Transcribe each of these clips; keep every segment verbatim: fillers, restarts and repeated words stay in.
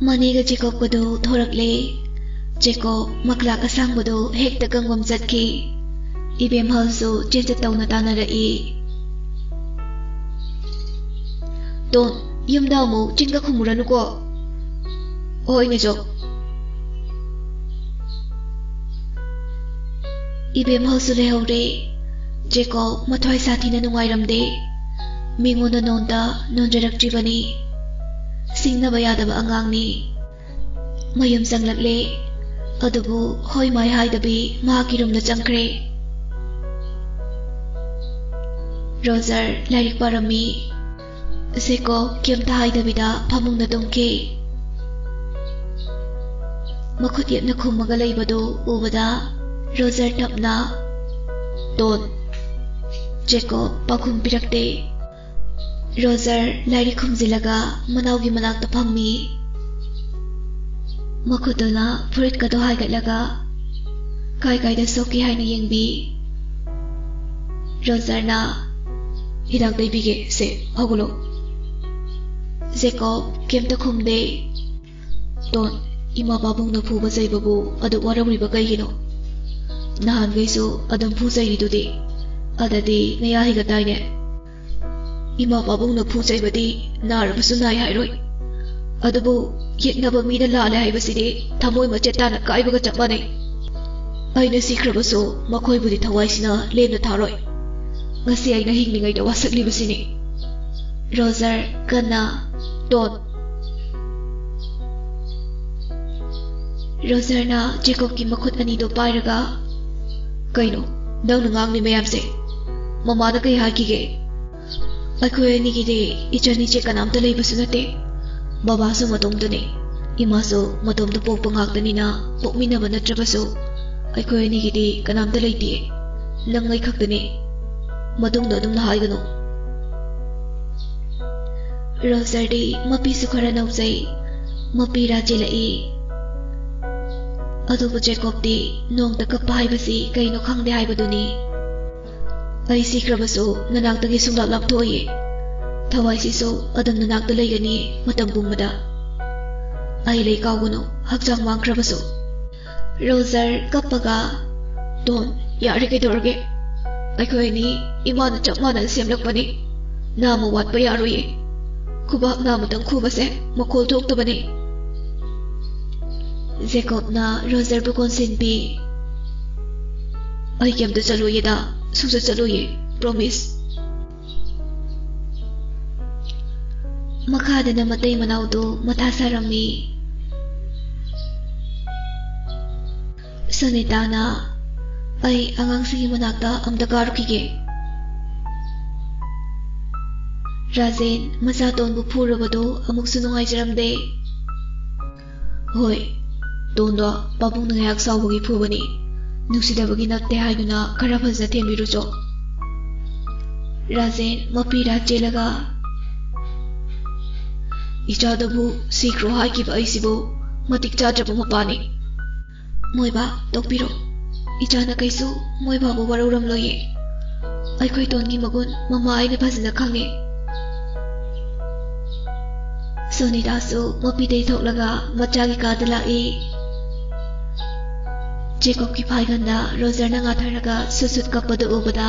ꯃꯅꯦꯒ ꯖꯦꯀꯣꯕꯀꯗꯨ ꯊꯣꯔꯛꯂꯦ꯫ ꯖꯦꯀꯣꯕ ꯃꯀ꯭ꯂꯥꯛ ꯑꯁꯥꯡꯕꯗꯨ ꯍꯦꯛꯇ ꯒꯪꯕꯝ ꯆꯠꯈꯤ꯫ ꯏꯕꯦꯝꯍꯜꯁꯨ ꯆꯦꯟ ꯆꯠꯇꯧꯅ ꯇꯥꯟꯅꯔꯛꯏ꯫ "ꯇꯣꯟ, ꯌꯨꯝꯗ ꯑꯃꯨꯛ ꯆꯤꯟꯒ ꯈꯨꯝꯃꯨꯔꯅꯨꯀꯣ꯫" "ꯍꯣꯏ, ꯏꯅꯦꯆꯧ꯫" ꯏꯕꯦꯝꯍꯜꯁꯨ ꯂꯩꯍꯧꯔꯦ꯫ ꯖꯦꯀꯣꯕ ꯃꯊ꯭ꯋꯥꯏ ꯁꯥꯊꯤꯅ ꯅꯨꯡꯉꯥꯏꯔꯝꯗꯦ꯫ ꯃꯤꯉꯣꯟꯗ ꯅꯣꯟꯗ ꯅꯣꯟꯖꯔꯛꯇ꯭ꯔꯤꯕꯅꯤ꯫ ꯁꯤꯡꯅꯕ ꯌꯥꯗꯕ ꯑꯉꯥꯡꯅꯤ꯫ ꯃꯌꯨꯝ ꯆꯪꯂꯛꯂꯦ꯫ ꯑꯗꯨꯕꯨ ꯍꯣꯏ ꯃꯥꯏ ꯍꯥꯏꯗꯕꯤ ꯃꯍꯥꯛꯀꯤ ꯔꯨꯝꯗ ꯆꯪꯈ꯭ꯔꯦ꯫ ꯔꯣꯖꯔ ꯂꯥꯏꯔꯤꯛ ꯄꯥꯔꯝꯃꯤ꯫ ꯖꯦꯀꯣꯕ ꯀꯩꯝꯇ ꯍꯥꯏꯗꯕꯤꯗ ꯐꯃꯨꯡꯗ ꯇꯨꯝꯈꯤ꯫ ꯃꯈꯨꯠ ꯌꯦꯠꯅ ꯈꯨꯝꯃꯒ ꯂꯩꯕꯗꯨ ꯎꯕꯗ ꯔꯣꯖꯔ ꯇꯞꯅ, "ꯇꯣꯟ꯫" ꯖꯦꯀꯣꯕ ꯄꯥꯎꯈꯨꯝ ꯄꯤꯔꯛꯇꯦ꯫ ꯔꯣꯖꯔ ꯂꯥꯏꯔꯤꯛ ꯈꯨꯝꯖꯤꯜꯂꯒ ꯃꯅꯥꯎꯒꯤ ꯃꯅꯥꯛꯇ ꯐꯝꯃꯤ꯫ ꯃꯈꯨꯠꯇꯨꯅ ꯐꯨꯔꯤꯠꯀꯗꯣ ꯍꯥꯏꯒꯠꯂꯒ ꯀꯥꯏ ꯀꯥꯏꯗ ꯁꯣꯛꯀꯦ ꯍꯥꯏꯅ ꯌꯦꯡꯕꯤ꯫ ꯔꯣꯖꯔꯅ, "ꯍꯤꯗꯥꯛ ꯇꯩꯕꯤꯒꯦ, ꯁꯦ, ꯍꯧꯒꯠꯂꯣ꯫" ꯖꯦꯀꯣꯕ ꯀꯩꯝꯇ ꯈꯨꯝꯗꯦ꯫ "ꯇꯣꯟ, ꯏꯃꯥ ꯄꯥꯕꯨꯡꯅ ꯐꯨꯕ ꯆꯩꯕꯕꯨ ꯑꯗꯨꯛ ꯋꯥꯔꯧꯔꯤꯕ ꯀꯩꯒꯤꯅꯣ? ꯅꯍꯥꯟꯈꯩꯁꯨ ꯑꯗꯨꯝ ꯐꯨ ꯆꯩꯔꯤꯗꯨꯗꯤ꯫ ꯑꯗꯗꯤ ꯅꯌꯥ ꯍꯤꯒꯠꯇꯥꯏꯅꯦ?" "ꯏꯃꯥ ꯄꯥꯕꯨꯡꯅ ꯐꯨ ꯆꯩꯕꯗꯤ ꯅꯥꯔꯕꯁꯨ ꯅꯥꯏ ꯍꯥꯏꯔꯣꯏ꯫ ꯑꯗꯨꯕꯨ ꯌꯦꯛꯅꯕ ꯃꯤꯗ ꯂꯥꯜꯂꯦ ꯍꯥꯏꯕꯁꯤꯗꯤ ꯊꯃꯣꯏ ꯃꯆꯦꯠ ꯇꯥꯅ ꯀꯥꯏꯕꯒ ꯆꯞ ꯃꯥꯟꯅꯩ꯫ ꯑꯩꯅ ꯁꯤꯈ꯭ꯔꯕꯁꯨ ꯃꯈꯣꯏꯕꯨꯗꯤ ꯊꯋꯥꯏꯁꯤꯅ ꯂꯦꯝꯅ ꯊꯥꯔꯣꯏ꯫ ꯉꯁꯤ ꯑꯩꯅ ꯍꯤꯡꯂꯤꯉꯩꯗ ꯋꯥꯁꯛꯂꯤꯕꯁꯤꯅꯤ꯫" ꯔꯣꯖꯔ ꯀꯟꯅ, "ꯇꯣꯟ꯫" ꯔꯣꯖꯔꯅ ꯖꯦꯀꯣꯕꯀꯤ ꯃꯈꯨꯠ ꯑꯅꯤꯗꯨ ꯄꯥꯏꯔꯒ, "ꯀꯩꯅꯣ ꯅꯪꯅ ꯉꯥꯡꯂꯤ ꯃꯌꯥꯝꯁꯦ? ꯃꯃꯥꯅ ꯀꯩ ꯍꯥꯏꯈꯤꯒꯦ?" "ꯑꯩꯈꯣꯏ ꯑꯅꯤꯒꯤꯗꯤ ꯏꯆꯟ ꯏꯆꯦ ꯀꯅꯥꯝꯇ ꯂꯩꯕꯁꯨ ꯅꯠꯇꯦ꯫ ꯕꯕꯥꯁꯨ ꯃꯇꯣꯝꯇꯅꯤ꯫ ꯏꯃꯥꯁꯨ ꯃꯇꯣꯝꯇ ꯄꯣꯛꯄ ꯉꯥꯛꯇꯅꯤꯅ ꯄꯣꯛꯃꯤꯟꯅꯕ ꯅꯠꯇ꯭ꯔꯕꯁꯨ ꯑꯩꯈꯣꯏ ꯑꯅꯤꯒꯤꯗꯤ ꯀꯅꯥꯝꯇ ꯂꯩꯇꯦ꯫ ꯅꯪ ꯑꯩ ꯈꯛꯇꯅꯤ꯫ ꯃꯇꯨꯡꯗ ꯑꯗꯨꯝꯅ ꯍꯥꯏꯒꯅꯨ꯫" ꯔꯣꯖꯔꯗꯤ ꯃꯄꯤꯁꯨ ꯈꯔ ꯅꯧꯖꯩ꯫ ꯃꯄꯤ ꯔꯥ ꯆꯦꯜꯂꯛꯏ꯫ ꯑꯗꯨꯕꯨ ꯖꯦꯀꯣꯕꯇꯤ ꯅꯣꯡꯇ ꯀꯞꯄ ꯍꯥꯏꯕꯁꯤ ꯀꯩꯅꯣ ꯈꯪꯗꯦ ꯍꯥꯏꯕꯗꯨꯅꯤ꯫ "ꯑꯩ ꯁꯤꯈ꯭ꯔꯕꯁꯨ ꯅꯅꯥꯛꯇꯒꯤ ꯁꯨꯡꯂꯥꯞ ꯂꯥꯞꯊꯣꯛꯑꯣꯏꯌꯦ꯫ ꯊꯋꯥꯏꯁꯤꯁꯨ ꯑꯗꯨꯝ ꯅꯅꯥꯛꯇ ꯂꯩꯒꯅꯤ ꯃꯇꯝ ꯄꯨꯝꯕꯗ꯫" ꯑꯩ ꯂꯩ ꯀꯥꯎꯒꯅꯨ, ꯍꯛꯆꯥꯡ ꯃꯥꯡꯈ꯭ꯔꯕꯁꯨ꯫ ꯔꯣꯖꯔ ꯀꯞꯄꯒ, "ꯇꯣꯟ, ꯌꯥꯔꯦ, ꯀꯩꯗꯧꯔꯒꯦ? ꯑꯩꯈꯣꯏ ꯑꯅꯤ ꯏꯃꯥꯅ ꯆꯞ ꯃꯥꯟꯅꯅ ꯁꯦꯝꯂꯛꯄꯅꯤ꯫ ꯅꯥꯝꯃ ꯋꯥꯠꯄ ꯌꯥꯔꯣꯏꯌꯦ꯫ ꯈꯨꯕꯥꯛ ꯅꯥꯝꯃꯇꯪ ꯈꯨꯕꯁꯦ ꯃꯈꯣꯜ ꯊꯣꯛꯇꯕꯅꯤ꯫" ꯖꯦꯀꯣꯕꯅ ꯔꯣꯖꯔꯕꯨ ꯀꯣꯟꯁꯤꯟꯕꯤ꯫ "ꯑꯩ ꯀꯩꯝꯇ ꯆꯠꯂꯣꯏꯌꯦꯗ, ꯁꯨꯡꯆꯠ ꯆꯠꯂꯣꯏꯌꯦ, promise꯫" ꯃꯈꯥꯗꯅ ꯃꯇꯩ ꯃꯅꯥꯎꯗꯨ ꯃꯊꯥ ꯁꯥꯔꯝꯃꯤ꯫ ꯁꯨꯅꯤꯇꯥꯅ, "ꯑꯩ ꯑꯉꯥꯡꯁꯤꯡꯒꯤ ꯃꯅꯥꯛꯇ ꯑꯝꯇ ꯀꯥꯔꯨꯈꯤꯒꯦ꯫" ꯔꯥꯖꯦꯟ ꯃꯆꯥꯇꯣꯟꯕꯨ ꯐꯨꯔꯕꯗꯨ ꯑꯃꯨꯛꯁꯨ ꯅꯨꯡꯉꯥꯏꯖꯔꯝꯗꯦ꯫ "ꯍꯣꯏ, ꯇꯣꯟꯗꯣ ꯄꯥꯕꯨꯡꯅ ꯉꯥꯏꯍꯥꯛ ꯁꯥꯎꯕꯒꯤ ꯐꯨꯕꯅꯤ꯫ ꯅꯨꯡꯁꯤꯗꯕꯒꯤ ꯅꯠꯇꯦ ꯍꯥꯏꯗꯨꯅ ꯈꯔ ꯐꯖꯅ ꯊꯦꯝꯕꯤꯔꯨꯆꯣ꯫" ꯔꯥꯖꯦꯟ ꯃꯄꯤ ꯔꯥ ꯆꯦꯜꯂꯒ, "ꯏꯆꯥꯗꯕꯨ ꯁꯤꯈ꯭ꯔꯣ ꯍꯥꯏꯈꯤꯕ ꯑꯩꯁꯤꯕꯨ ꯃꯇꯤꯛ ꯆꯥꯗ꯭ꯔꯕ ꯃꯄꯥꯅꯤ꯫" "ꯃꯣꯏꯕꯥ, ꯇꯣꯛꯄꯤꯔꯣ꯫ ꯏꯆꯥꯅ ꯀꯩꯁꯨ ꯃꯣꯏꯕꯥꯕꯨ ꯋꯥꯔꯧꯔꯝꯂꯣꯏꯌꯦ꯫ ꯑꯩꯈꯣꯏ ꯇꯣꯟꯒꯤ ꯃꯒꯨꯟ ꯃꯃꯥ ꯑꯩꯅ ꯐꯖꯅ ꯈꯪꯉꯦ꯫" ꯁꯣꯅꯤꯇꯥꯁꯨ ꯃꯄꯤ ꯇꯩꯊꯣꯛꯂꯒ ꯃꯆꯥꯒꯤ ꯀꯥꯗ ꯂꯥꯛꯏ꯫ ꯖꯦꯀꯣꯕꯀꯤ ꯐꯥꯏꯒꯟꯗ ꯔꯣꯖꯔꯅ ꯉꯥꯊꯔꯒ ꯁꯨꯠ ꯁꯨꯠ ꯀꯞꯄꯗꯨ ꯎꯕꯗ,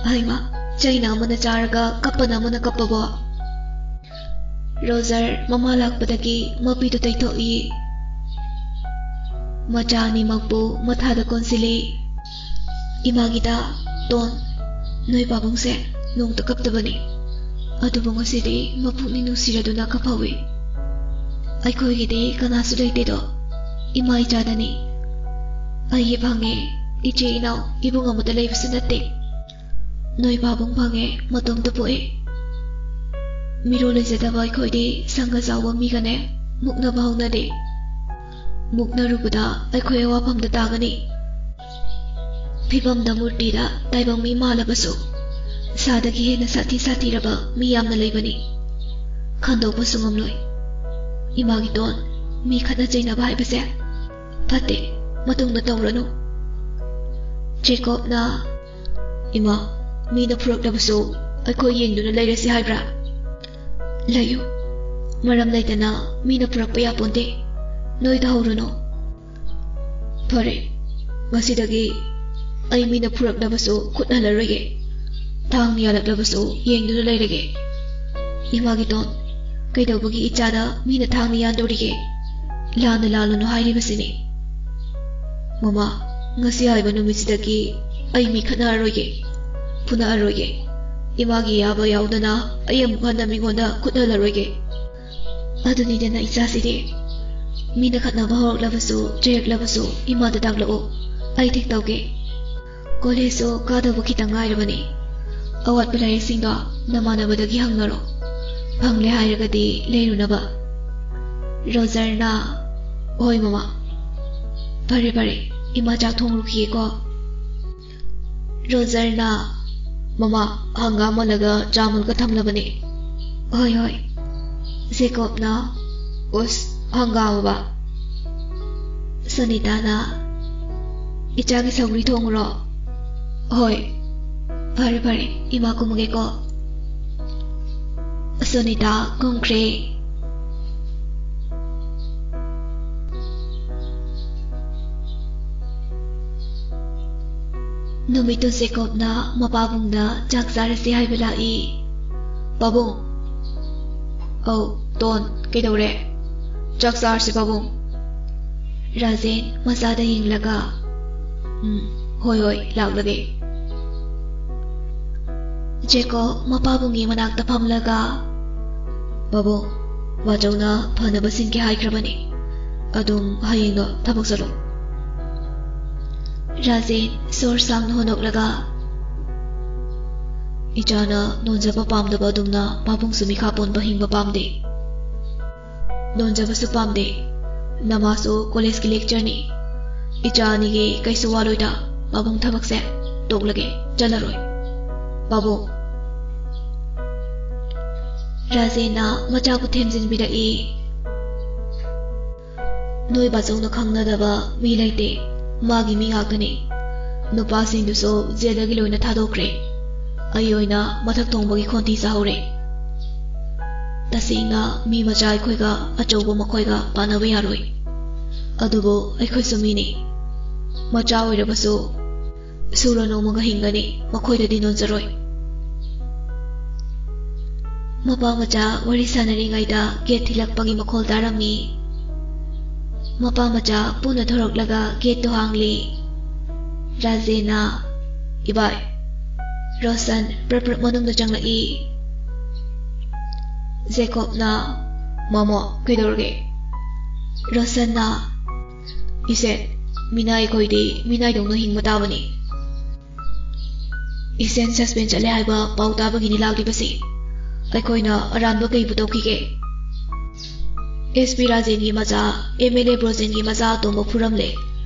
"ꯍꯩꯃꯥ, ꯆꯩꯅ ꯑꯃꯅ ꯆꯥꯔꯒ ꯀꯞꯄꯅ ꯑꯃꯅ ꯀꯞꯄꯕꯣ?" ꯔꯣꯖꯔ ꯃꯃꯥ ꯂꯥꯛꯄꯗꯒꯤ ꯃꯄꯤꯗꯨ ꯇꯩꯊꯣꯛꯏ꯫ ꯃꯆꯥ ꯑꯅꯤꯃꯛꯄꯨ ꯃꯊꯥꯗ ꯀꯣꯟꯁꯤꯜꯂꯤ꯫ "ꯏꯃꯥꯒꯤꯗ, ꯇꯣꯟ, ꯅꯣꯏ ꯄꯥꯕꯨꯡꯁꯦ ꯅꯣꯡꯇ ꯀꯞꯇꯕꯅꯤ꯫ ꯑꯗꯨꯕꯨ ꯉꯁꯤꯗꯤ ꯃꯄꯨꯛꯅꯤꯡ ꯅꯨꯡꯁꯤꯔꯗꯨꯅ ꯀꯞꯍꯧꯏ꯫ ꯑꯩꯈꯣꯏꯒꯤꯗꯤ ꯀꯅꯥꯁꯨ ꯂꯩꯇꯦꯗꯣ, ꯏꯃꯥ ꯏꯆꯥꯗꯅꯤ꯫ ꯑꯩꯒꯤ ꯐꯪꯉꯦ, ꯏꯆꯦ ꯏꯅꯥꯎ ꯏꯕꯨꯡ ꯑꯃꯠꯇ ꯂꯩꯕꯁꯨ ꯅꯠꯇꯦ꯫ ꯅꯣꯏ ꯄꯥꯕꯨꯡ ꯐꯪꯉꯦ, ꯃꯇꯣꯝꯇ ꯄꯣꯛꯑꯦ꯫ ꯃꯤꯔꯣꯜ ꯂꯩꯖꯗꯕ ꯑꯩꯈꯣꯏꯗꯤ ꯁꯪꯒ ꯆꯥꯎꯕ ꯃꯤꯒꯅꯦ ꯃꯨꯛꯅꯕ ꯍꯧꯅꯗꯦ꯫ ꯃꯨꯛꯅꯔꯨꯕꯗ ꯑꯩꯈꯣꯏ ꯑꯋꯥꯐꯝꯗ ꯇꯥꯒꯅꯤ꯫ ꯐꯤꯕꯝꯗ ꯃꯨꯔꯇꯤꯗ ꯇꯥꯏꯕꯪ ꯃꯤ ꯃꯥꯜꯂꯕꯁꯨ, ꯁꯥꯗꯒꯤ ꯍꯦꯟꯅ ꯁꯥꯊꯤ ꯁꯥꯊꯤꯔꯕ ꯃꯤ ꯌꯥꯝꯅ ꯂꯩꯕꯅꯤ꯫ ꯈꯟꯗꯣꯛꯄꯁꯨ ꯉꯝꯂꯣꯏ꯫ ꯏꯃꯥꯒꯤ ꯇꯣꯟ, ꯃꯤ ꯈꯠꯅ ꯆꯩꯅꯕ ꯍꯥꯏꯕꯁꯦ ꯐꯠꯇꯦ, ꯃꯇꯨꯡꯗ ꯇꯧꯔꯅꯨ꯫" ꯖꯦꯀꯣꯕꯅ, "ꯏꯃꯥ, ꯃꯤꯅ ꯐꯨꯔꯛꯂꯕꯁꯨ ꯑꯩꯈꯣꯏ ꯌꯦꯡꯗꯨꯅ ꯂꯩꯔꯁꯤ ꯍꯥꯏꯕ꯭ꯔꯥ? ꯂꯩꯌꯨ, ꯃꯔꯝ ꯂꯩꯇꯅ ꯃꯤꯅ ꯐꯨꯔꯛꯄ ꯌꯥꯄꯣꯟꯇꯦ꯫ ꯅꯣꯏ ꯇꯧꯍꯧꯔꯨꯅꯨ꯫ ꯐꯔꯦ, ꯉꯁꯤꯗꯒꯤ ꯑꯩ ꯃꯤꯅ ꯐꯨꯔꯛꯅꯕꯁꯨ ꯈꯨꯠ ꯍꯜꯂꯔꯣꯏꯒꯦ, ꯊꯥꯡꯅ ꯌꯥꯜꯂꯛꯂꯕꯁꯨ ꯌꯦꯡꯗꯨꯅ ꯂꯩꯔꯒꯦ꯫ ꯏꯃꯥꯒꯤ ꯇꯣꯟ, ꯀꯩꯗꯧꯕꯒꯤ ꯏꯆꯥꯗ ꯃꯤꯅ ꯊꯥꯡꯅ ꯌꯥꯟꯗꯣꯔꯤꯒꯦ? ꯂꯥꯟꯅ ꯂꯥꯜꯂꯨꯅꯨ ꯍꯥꯏꯔꯤꯕꯁꯤꯅꯤ꯫ ꯃꯃꯥ, ꯉꯁꯤ ꯍꯥꯏꯕ ꯅꯨꯃꯤꯠꯁꯤꯗꯒꯤ ꯑꯩ ꯃꯤ ꯈꯠꯅꯔꯔꯣꯏꯒꯦ, ꯐꯨꯅꯔꯔꯣꯏꯒꯦ꯫ ꯏꯃꯥꯒꯤ ꯑꯌꯥꯕ ꯌꯥꯎꯗꯅ ꯑꯩ ꯑꯃꯨꯛ ꯍꯟꯅ ꯃꯤꯉꯣꯟꯗ ꯈꯨꯠ ꯍꯜꯂꯔꯣꯏꯒꯦ꯫ ꯑꯗꯨꯅꯤꯗꯅ ꯏꯆꯥꯁꯤꯗꯤ꯫ ꯃꯤꯅ ꯈꯠꯅꯕ ꯍꯧꯔꯛꯂꯕꯁꯨ, ꯆꯩꯔꯛꯂꯕꯁꯨ ꯏꯃꯥꯗ ꯇꯥꯛꯂꯛꯎ꯫ ꯑꯩ ꯊꯦꯡꯇꯧꯒꯦ꯫ ꯀꯣꯂꯦꯖꯁꯨ ꯀꯥꯗꯧꯕ ꯈꯤꯇꯪ ꯉꯥꯏꯔꯕꯅꯤ꯫ ꯑꯋꯥꯠꯄ ꯂꯥꯏꯔꯤꯛꯁꯤꯡꯗꯣ ꯅꯃꯥꯟꯅꯕꯗꯒꯤ ꯍꯪꯅꯔꯣ꯫ ꯐꯪꯂꯦ ꯍꯥꯏꯔꯒꯗꯤ ꯂꯩꯔꯨꯅꯕ꯫ ꯔꯣꯖꯔꯅ, "ꯍꯣꯏ ꯃꯃꯥ꯫ ꯐꯔꯦ ꯐꯔꯦ, ꯏꯃꯥ ꯆꯥꯛ ꯊꯣꯡꯂꯨꯈꯤꯒꯦꯀꯣ"꯫ ꯔꯣꯖꯔꯅ, "ꯃꯃꯥ, ꯍꯪꯒꯥꯝ ꯃꯜꯂꯒ ꯆꯥ ꯃꯨꯜꯂꯒ ꯊꯝꯂꯕꯅꯦ"꯫ "ꯍꯣꯏ ꯍꯣꯏ"꯫ ꯖꯦꯀꯣꯕꯅ, "ꯎꯁ, ꯍꯪꯒꯥꯝ ꯑꯕ"꯫ ꯁꯣꯅꯤꯇꯥꯅ, "ꯏꯆꯥꯒꯤ ꯁꯧꯒ꯭ꯔꯤ ꯊꯣꯡꯉꯨꯔꯣ"꯫ "ꯍꯣꯏ"꯫ "ꯐꯔꯦ ꯐꯔꯦ, ꯏꯃꯥ ꯀꯨꯝꯃꯒꯦꯀꯣ"꯫ ꯁꯣꯅꯤꯇꯥ ꯀꯨꯝꯈ꯭ꯔꯦ꯫ ꯅꯨꯃꯤꯠꯇꯨ ꯖꯦꯀꯣꯕꯅ ꯃꯄꯥꯕꯨꯡꯗ ꯆꯥꯛ ꯆꯥꯔꯁꯤ ꯍꯥꯏꯕ ꯂꯥꯛꯏ꯫ "ꯄꯥꯕꯨꯡ"꯫ "ꯑꯧ, ꯇꯣꯟ, ꯀꯩꯗꯧꯔꯦ?" "ꯆꯥꯛ ꯆꯥꯔꯁꯤ, ꯄꯥꯕꯨꯡ"꯫ ꯔꯥꯖꯦꯟ ꯃꯆꯥꯗ ꯌꯦꯡꯂꯒ, "ꯎꯝ, ꯍꯣꯏ, ꯍꯣꯏ, ꯂꯥꯛꯂꯒꯦ"꯫ ꯖꯦꯀꯣꯕ ꯃꯄꯥꯕꯨꯡꯒꯤ ꯃꯅꯥꯛꯇ ꯐꯝꯂꯒ, "ꯄꯥꯕꯨꯡ, ꯕꯥꯆꯧꯅ ꯐꯅꯕ ꯁꯤꯟꯒꯦ ꯍꯥꯏꯈ꯭ꯔꯕꯅꯤ꯫ ꯑꯗꯨꯝ ꯍꯌꯦꯡꯗꯣ ꯊꯕꯛ ꯆꯠꯂꯣ"꯫ ꯔꯥꯖꯦꯟ ꯁꯣꯔ ꯁꯥꯡꯅ ꯍꯣꯟꯗꯣꯛꯂꯒ, "ꯏꯆꯥꯅ ꯅꯣꯟꯖꯕ ꯄꯥꯝꯗꯕ ꯑꯗꯨꯝꯅ ꯄꯥꯕꯨꯡꯁꯨ ꯃꯤꯈꯥ ꯄꯣꯟꯕ ꯍꯤꯡꯕ ꯄꯥꯝꯗꯦ"꯫ "ꯅꯣꯟꯖꯕꯁꯨ ꯄꯥꯝꯗꯦ꯫ ꯅꯃꯥꯁꯨ ꯀꯣꯂꯦꯖꯀꯤ ꯂꯦꯛꯆꯔꯅꯤ꯫ ꯏꯆꯥ ꯑꯅꯤꯒꯤ ꯀꯩꯁꯨ ꯋꯥꯂꯣꯏꯗ꯫ ꯄꯥꯕꯨꯡ ꯊꯕꯛꯁꯦ ꯇꯣꯛꯂꯒꯦ, ꯆꯠꯂꯔꯣꯏ꯫ ꯄꯥꯕꯨꯡ"꯫ ꯔꯥꯖꯦꯟꯅ ꯃꯆꯥꯕꯨ ꯊꯦꯝꯖꯤꯟꯕꯤꯔꯛꯏ꯫ "ꯅꯣꯏ ꯕꯥꯆꯧꯅ ꯈꯪꯅꯗꯕ ꯃꯤ ꯂꯩꯇꯦ꯫ ꯃꯥꯒꯤ ꯃꯤ ꯉꯥꯛꯇꯅꯤ꯫ ꯅꯨꯄꯥꯁꯤꯡꯗꯨꯁꯨ ꯖꯦꯜꯗꯒꯤ ꯂꯣꯏꯅ ꯊꯥꯗꯣꯛꯈ꯭ꯔꯦ꯫ ꯑꯩ ꯑꯣꯏꯅ ꯃꯊꯛ ꯊꯣꯡꯕꯒꯤ ꯈꯣꯟꯊꯤ ꯆꯥꯍꯧꯔꯦ"꯫ ꯇꯁꯦꯡꯅ ꯃꯤ ꯃꯆꯥ ꯑꯩꯈꯣꯏꯒ ꯑꯆꯧꯕ ꯃꯈꯣꯏꯒ ꯄꯥꯅꯕ ꯌꯥꯔꯣꯏ꯫ ꯑꯗꯨꯕꯨ ꯑꯩꯈꯣꯏꯁꯨ ꯃꯤꯅꯤ꯫ ꯃꯆꯥ ꯑꯣꯏꯔꯕꯁꯨ ꯁꯨꯔ ꯅꯣꯝꯃꯒ ꯍꯤꯡꯒꯅꯤ, ꯃꯈꯣꯏꯗꯗꯤ ꯅꯣꯟꯖꯔꯣꯏ꯫ ꯃꯄꯥ ꯃꯆꯥ ꯋꯥꯔꯤ ꯁꯥꯟꯅꯔꯤꯉꯩꯗ ꯒꯦꯠ ꯊꯤꯜꯂꯛꯄꯒꯤ ꯃꯈꯣꯜ ꯇꯥꯔꯝꯃꯤ꯫ ꯃꯄꯥ ꯃꯆꯥ ꯄꯨꯟꯅ ꯊꯣꯔꯛꯂꯒ ꯒꯦꯠꯇꯨ ꯍꯥꯡꯂꯤ꯫ ꯔꯥꯖꯦꯟꯅ, "ꯏꯕꯥꯏ!" ꯔꯣꯁꯟ ꯄ꯭ꯔꯞ ꯄ꯭ꯔꯞ ꯃꯅꯨꯡꯗ ꯆꯪꯂꯛꯏ꯫ ꯖꯦꯀꯣꯕꯅ, "ꯃꯃꯣ, ꯀꯩꯗꯧꯔꯒꯦ?" ꯔꯣꯁꯟꯅ, "ꯏꯁꯦ, ꯃꯤꯅꯥꯏ ꯑꯩꯈꯣꯏꯗꯤ ꯃꯤꯅꯥꯏꯗꯧꯅ ꯍꯤꯡꯕ ꯇꯥꯕꯅꯤ꯫ ꯏꯁꯦꯟ ꯁꯁꯄꯦꯟ ꯆꯠꯂꯦ ꯍꯥꯏꯕ ꯄꯥꯎ ꯇꯥꯕꯒꯤꯅꯤ ꯂꯥꯛꯂꯤꯕꯁꯤ꯫ ꯑꯩꯈꯣꯏꯅ ꯑꯔꯥꯟꯕ ꯀꯩꯕꯨ ꯇꯧꯈꯤꯒꯦ? ꯑꯦꯁ ꯄꯤ ꯔꯥꯖꯦꯟꯒꯤ ꯃꯆꯥ, ꯑꯦꯝ ꯑꯦꯜ ꯑꯦ ꯕ꯭ꯔꯣꯖꯦꯟꯒꯤ ꯃꯆꯥ ꯑꯇꯣꯝꯕ ꯐꯨꯔꯝꯂꯦ꯫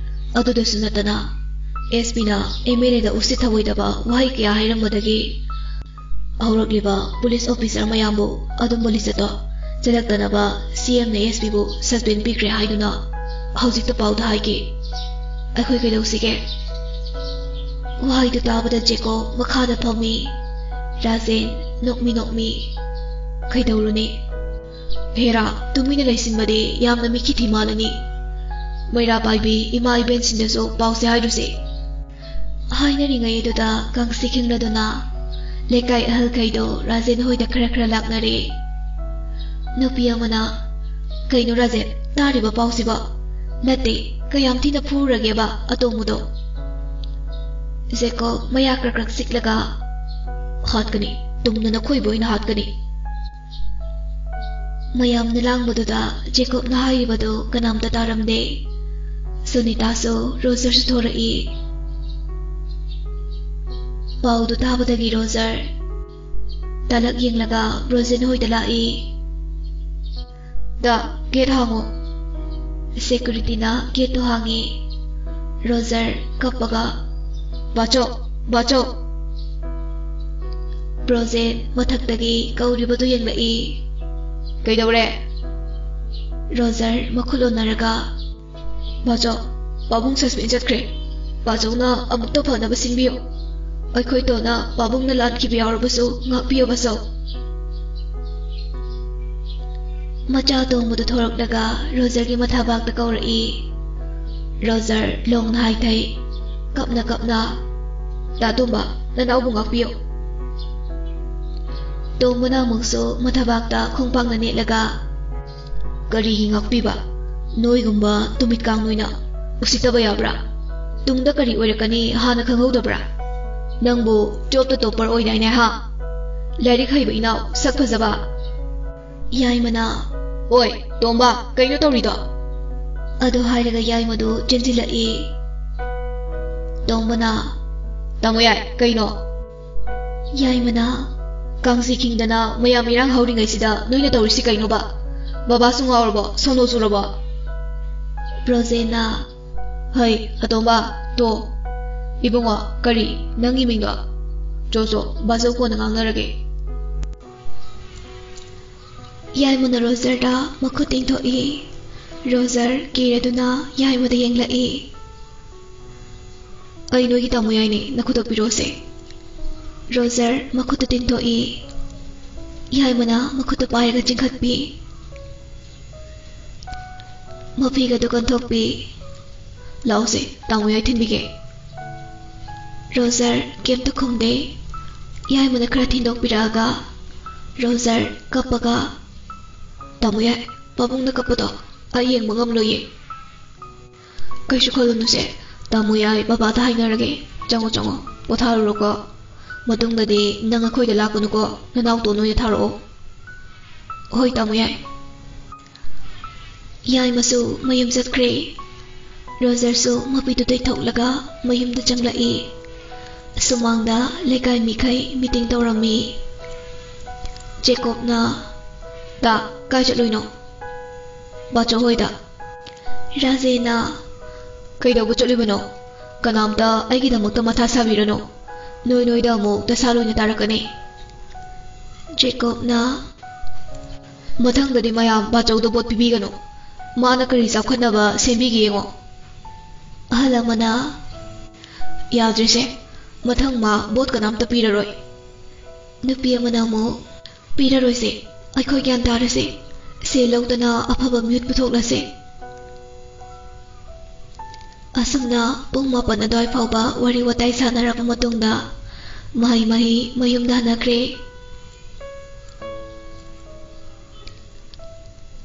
ꯑꯗꯨꯗꯁꯨ ꯅꯠꯇꯅ, ꯑꯦꯁ ꯄꯤꯅ ꯑꯦꯝ ꯑꯦꯜ ꯑꯦꯗ ꯎꯁꯤꯠ ꯊꯑꯣꯏꯗꯕ ꯋꯥꯍꯩ ꯀꯌꯥ ꯍꯥꯏꯔꯝꯕꯗꯒꯤ ꯍꯧꯔꯛꯂꯤꯕ ꯄꯨꯂꯤꯁ ꯑꯣꯐꯤꯁꯔ ꯃꯌꯥꯝꯕꯨ ꯑꯗꯨꯝꯕ ꯂꯤꯁꯠꯇꯣ ꯆꯠꯂꯛꯇꯅꯕ ꯁꯤ ꯑꯦꯝꯅ ꯑꯦꯁ ꯄꯤꯕꯨ ꯁꯁꯄꯦꯟ ꯄꯤꯈ꯭ꯔꯦ ꯍꯥꯏꯗꯨꯅ ꯍꯧꯖꯤꯛꯇ ꯄꯥꯎꯗ ꯍꯥꯏꯒꯦ꯫ ꯑꯩꯈꯣꯏ ꯀꯩꯗꯧꯁꯤꯒꯦ?" ꯋꯥꯍꯩꯗꯨ ꯇꯥꯕꯗ ꯖꯦꯀꯣꯕ ꯃꯈꯥꯗ ꯐꯝꯃꯤ꯫ ꯔꯥꯖꯦꯟ ꯅꯣꯛꯃꯤ ꯅꯣꯛꯃꯤ, "ꯀꯩꯗꯧꯔꯨꯅꯤ? ꯍꯦꯔꯥ, ꯇꯨꯃꯤꯟꯅ ꯂꯩꯁꯤꯟꯕꯗꯤ ꯌꯥꯝꯅ ꯃꯤꯈꯤ ꯊꯤ ꯃꯥꯜꯂꯅꯤ꯫ ꯃꯩꯔꯥ ꯄꯥꯏꯕꯤ ꯏꯃꯥ ꯏꯕꯦꯟꯁꯤꯡꯗꯁꯨ ꯄꯥꯎꯁꯦ ꯍꯥꯏꯔꯨꯁꯦ꯫" ꯍꯥꯏꯅꯔꯤꯉꯩ ꯑꯗꯨꯗ ꯀꯥꯡꯁꯤ ꯈꯤꯡꯂꯗꯨꯅ ꯂꯩꯀꯥꯏ ꯑꯍꯜꯈꯩꯗꯣ ꯔꯥꯖꯦꯟ ꯍꯣꯏꯗ ꯈꯔ ꯈꯔ ꯂꯥꯛꯅꯔꯦ꯫ ꯅꯨꯄꯤ ꯑꯃꯅ, "ꯀꯩꯅꯣ ꯔꯥꯖꯦꯟ, ꯇꯥꯔꯤꯕ ꯄꯥꯎꯁꯤꯕꯣ? ꯅꯠꯇꯦ, ꯀꯌꯥꯝ ꯊꯤꯅ ꯐꯨꯔꯒꯦꯕ ꯑꯇꯣꯝꯕꯗꯣ?" ꯖꯦꯀꯣꯕ ꯃꯌꯥ ꯀ꯭ꯔꯛ ꯀ꯭ꯔꯛ ꯆꯤꯛꯂꯒ, "ꯍꯥꯠꯀꯅꯤ, ꯇꯨꯝꯅ ꯅꯈꯣꯏꯕꯨ ꯑꯣꯏꯅ ꯍꯥꯠꯀꯅꯤ꯫" ꯃꯌꯥꯝꯅ ꯂꯥꯡꯕꯗꯨꯗ ꯖꯦꯀꯣꯕꯅ ꯍꯥꯏꯔꯤꯕꯗꯨ ꯀꯅꯥꯝꯇ ꯇꯥꯔꯝꯗꯦ꯫ ꯁꯨꯅꯤꯇꯥꯁꯨ, ꯔꯣꯖꯔꯁꯨ ꯊꯣꯔꯛꯏ꯫ ꯄꯥꯎꯗꯨ ꯇꯥꯕꯗꯒꯤ ꯔꯣꯖꯔ ꯇꯂꯛ ꯌꯦꯡꯂꯒ ꯕ꯭ꯔꯣꯖꯦꯟ ꯍꯣꯏꯗ ꯂꯥꯛꯏ꯫ "ꯗꯥ, ꯒꯦꯠ ꯍꯥꯡꯉꯣ꯫" ꯁꯦꯀ꯭ꯌꯨꯔꯤꯇꯤꯅ ꯒꯦꯠꯇꯨ ꯍꯥꯡꯉꯤ꯫ ꯔꯣꯖꯔ ꯀꯞꯄꯒ, "ꯕꯥꯆꯧ, ꯕꯥꯆꯧ!" ꯕ꯭ꯔꯣꯖꯦꯟ ꯃꯊꯛꯇꯒꯤ ꯀꯧꯔꯤꯕꯗꯨ ꯌꯦꯡꯂꯛꯏ꯫ "ꯀꯩꯗꯧꯔꯦ?" ꯔꯣꯖꯔ ꯃꯈꯨꯠ ꯑꯣꯟꯅꯔꯒ, "ꯕꯥꯆꯧ, ꯄꯥꯕꯨꯡ ꯁꯁꯄꯦꯟ ꯆꯠꯈ꯭ꯔꯦ꯫ ꯕꯥꯆꯧꯅ ꯑꯃꯨꯛꯇ ꯐꯅꯕ ꯁꯤꯟꯕꯤꯌꯨ꯫ ꯑꯩꯈꯣꯏ ꯇꯣꯟꯅ ꯄꯥꯕꯨꯡꯅ ꯂꯥꯟꯈꯤꯕ ꯌꯥꯎꯔꯕꯁꯨ ꯉꯥꯛꯄꯤꯌꯨ ꯕꯥꯆꯧ꯫" ꯃꯆꯥ ꯇꯣꯡꯕꯗꯨ ꯊꯣꯔꯛꯂꯒ ꯔꯣꯖꯔꯒꯤ ꯃꯊꯥꯕꯥꯛꯇ ꯀꯧꯔꯛꯏ꯫ ꯔꯣꯖꯔ ꯂꯣꯡꯅ ꯍꯥꯏꯊꯩ, ꯀꯞꯅ ꯀꯞꯅ, "ꯇꯥ ꯇꯣꯝꯕ, ꯅꯅꯥꯎꯕꯨ ꯉꯥꯛꯄꯤꯌꯨ"꯫ ꯇꯣꯝꯕꯅ ꯑꯃꯨꯛꯁꯨ ꯃꯊꯥꯕꯥꯛꯇ ꯈꯣꯡꯄꯥꯛꯅ ꯅꯦꯠꯂꯒ, "ꯀꯔꯤꯒꯤ ꯉꯥꯛꯄꯤꯕ? ꯅꯣꯏꯒꯨꯝꯕ ꯇꯨꯃꯤꯠ ꯀꯥꯡ ꯅꯣꯏꯅ ꯎꯁꯤꯠꯇꯕ ꯌꯥꯕ꯭ꯔꯥ? ꯇꯨꯡꯗ ꯀꯔꯤ ꯑꯣꯏꯔꯛꯀꯅꯤ ꯍꯥꯟꯅ ꯈꯪꯍꯧꯗꯕ꯭ꯔꯥ? ꯅꯪꯕꯨ ꯇꯨꯌꯦꯜꯐꯇ ꯇꯣꯞꯄꯔ ꯑꯣꯏꯗꯥꯏꯅꯦ, ꯍꯥ? ꯂꯥꯏꯔꯤꯛ ꯍꯩꯕ ꯏꯅꯥꯎ, ꯁꯛ ꯐꯖꯕ"꯫ ꯌꯥꯏꯃꯅ, "ꯑꯣꯏ, ꯇꯣꯝꯕ, ꯀꯩꯅꯣ ꯇꯧꯔꯤꯗꯣ?" ꯑꯗꯨ ꯍꯥꯏꯔꯒ ꯌꯥꯏꯃꯗꯨ ꯆꯦꯟꯁꯤꯜꯂꯛꯏ꯫ ꯇꯣꯝꯕꯅ, "ꯇꯥꯃꯣ ꯌꯥꯏ, ꯀꯩꯅꯣ?" ꯌꯥꯏꯃꯅ, "ꯀꯥꯡꯁꯤ ꯈꯤꯡꯗꯅ ꯃꯌꯥꯝ ꯏꯔꯥꯡ ꯍꯧꯔꯤꯉꯩꯁꯤꯗ ꯅꯣꯏꯅ ꯇꯧꯔꯤꯁꯤ ꯀꯩꯅꯣꯕ? ꯕꯕꯥꯁꯨ ꯉꯥꯎꯔꯕꯣ? ꯁꯣꯅꯣ ꯆꯨꯔꯕꯣ?" ꯔꯣꯖꯦꯅ, "ꯍꯩ, ꯑꯇꯣꯝꯕ, ꯇꯣ꯫ ꯏꯕꯨꯡꯉꯣ, ꯀꯔꯤ? ꯅꯪꯒꯤ ꯃꯤꯡꯗꯣ? ꯆꯣ, ꯆꯣ, ꯕꯥꯆꯧ ꯀꯣꯟꯅ ꯉꯥꯡꯅꯔꯒꯦ"꯫ ꯌꯥꯏꯃꯅ ꯔꯣꯖꯔꯗ ꯃꯈꯨꯠ ꯇꯤꯡꯊꯣꯛꯏ꯫ ꯔꯣꯖꯔ ꯀꯤꯔꯗꯨꯅ ꯌꯥꯏꯃꯗ ꯌꯦꯡꯂꯛꯏ꯫ "ꯑꯩ ꯅꯣꯏꯒꯤ ꯇꯥꯃꯣ ꯌꯥꯏꯅꯦ, ꯅꯈꯨꯠꯇ ꯄꯤꯔꯛꯑꯣꯁꯦ"꯫ ꯔꯣꯖꯔ ꯃꯈꯨꯠꯇ ꯇꯤꯡꯊꯣꯛꯏ꯫ ꯌꯥꯏꯃꯅ ꯃꯈꯨꯠꯇ ꯄꯥꯏꯔꯒ ꯆꯤꯡꯈꯠꯄꯤ꯫ ꯃꯐꯤꯒꯗꯨ ꯀꯟꯊꯣꯛꯄꯤ꯫ "ꯂꯥꯛꯑꯣꯁꯦ, ꯇꯥꯃꯣ ꯌꯥꯏ ꯊꯤꯟꯕꯤꯒꯦ"꯫ ꯔꯣꯖꯔ ꯀꯩꯝꯇ ꯈꯨꯝꯗꯦ꯫ ꯌꯥꯏꯃꯅ ꯈꯔ ꯊꯤꯟꯗꯣꯛꯄꯤꯔꯛꯑꯒ ꯔꯣꯖꯔ ꯀꯞꯄꯒ, "ꯇꯥꯃꯣ ꯌꯥꯏ, ꯄꯥꯕꯨꯡꯅ ꯀꯞꯄꯗꯣ ꯑꯩ ꯌꯦꯡꯕ ꯉꯝꯂꯣꯏꯌꯦ"꯫ "ꯀꯩꯁꯨ ꯈꯜꯂꯨꯅꯨꯁꯦ, ꯇꯥꯃꯣ ꯌꯥꯏ ꯕꯕꯥꯗ ꯍꯥꯏꯅꯔꯒꯦ꯫ ꯆꯪꯉꯣ, ꯆꯪꯉꯣ, ꯄꯣꯊꯥꯔꯨꯔꯣꯀꯣ꯫ ꯃꯇꯨꯡꯗꯗꯤ ꯅꯪ ꯑꯩꯈꯣꯏꯗ ꯂꯥꯛꯀꯅꯨꯀꯣ, ꯅꯅꯥꯎꯇꯣꯟ ꯑꯣꯏꯅ ꯊꯥꯔꯛꯑꯣ"꯫ "ꯍꯣꯏ, ꯇꯥꯃꯣ ꯌꯥꯏ"꯫ ꯌꯥꯏꯃꯁꯨ ꯃꯌꯨꯝ ꯆꯠꯈ꯭ꯔꯦ꯫ ꯔꯣꯖꯔꯁꯨ ꯃꯄꯤꯗꯨ ꯇꯩꯊꯣꯛꯂꯒ ꯃꯌꯨꯝꯗ ꯆꯪꯂꯛꯏ꯫ ꯁꯨꯃꯥꯡꯗ ꯂꯩꯀꯥꯏ ꯃꯤꯈꯩ ꯃꯤꯇꯤꯡ ꯇꯧꯔꯝꯃꯤ꯫ ꯖꯦꯀꯣꯕꯅ, "ꯇꯥ, ꯀꯥꯏ ꯆꯠꯂꯨꯏꯅꯣ?" "ꯕꯥꯆꯧ ꯍꯣꯏꯗ"꯫ ꯔꯥꯖꯦꯅ, "ꯀꯩꯗꯧꯕ ꯆꯠꯂꯤꯕꯅꯣ? ꯀꯅꯥꯝꯇ ꯑꯩꯒꯤꯗꯃꯛꯇ ꯃꯊꯥ ꯁꯥꯕꯤꯔꯅꯨ꯫ ꯅꯣꯏ ꯅꯣꯏꯗ ꯑꯃꯨꯛ ꯗꯁꯥ ꯂꯣꯏꯅ ꯇꯥꯔꯛꯀꯅꯤ"꯫ ꯖꯦꯀꯣꯕꯅ, "ꯃꯊꯪꯗꯗꯤ ꯃꯌꯥꯝ ꯕꯥꯆꯧꯗ ꯚꯣꯠ ꯄꯤꯕꯤꯒꯅꯨ꯫ ꯃꯥꯅ ꯀꯔꯤ ꯆꯥꯎꯈꯠꯅꯕ ꯁꯦꯝꯕꯤꯒꯦ ꯌꯦꯡꯉꯣ"꯫ ꯑꯍꯜ ꯑꯃꯅ, "ꯌꯥꯗ꯭ꯔꯤꯁꯦ, ꯃꯊꯪ ꯃꯥ ꯚꯣꯠ ꯀꯅꯥꯝꯇ ꯄꯤꯔꯔꯣꯏ"꯫ ꯅꯨꯄꯤ ꯑꯃꯅ ꯑꯃꯨꯛ, "ꯄꯤꯔꯔꯣꯏꯁꯦ, ꯑꯩꯈꯣꯏ ꯒ꯭ꯌꯥꯟ ꯇꯥꯔꯁꯦ꯫ ꯁꯦꯜ ꯂꯧꯗꯅ ꯑꯐꯕ ꯃꯤꯍꯨꯠ ꯄꯨꯊꯣꯛꯂꯁꯦ꯫ ꯑꯁꯨꯝꯅ ꯄꯨꯡ ꯃꯥꯄꯟ ꯑꯗꯨꯋꯥꯏ ꯐꯥꯎꯕ ꯋꯥꯔꯤ ꯋꯥꯇꯥꯏ ꯁꯥꯟꯅꯔꯕ ꯃꯇꯨꯡꯗ ꯃꯍꯩ ꯃꯍꯩ ꯃꯌꯨꯝꯗ ꯍꯟꯅꯈ꯭ꯔꯦ꯫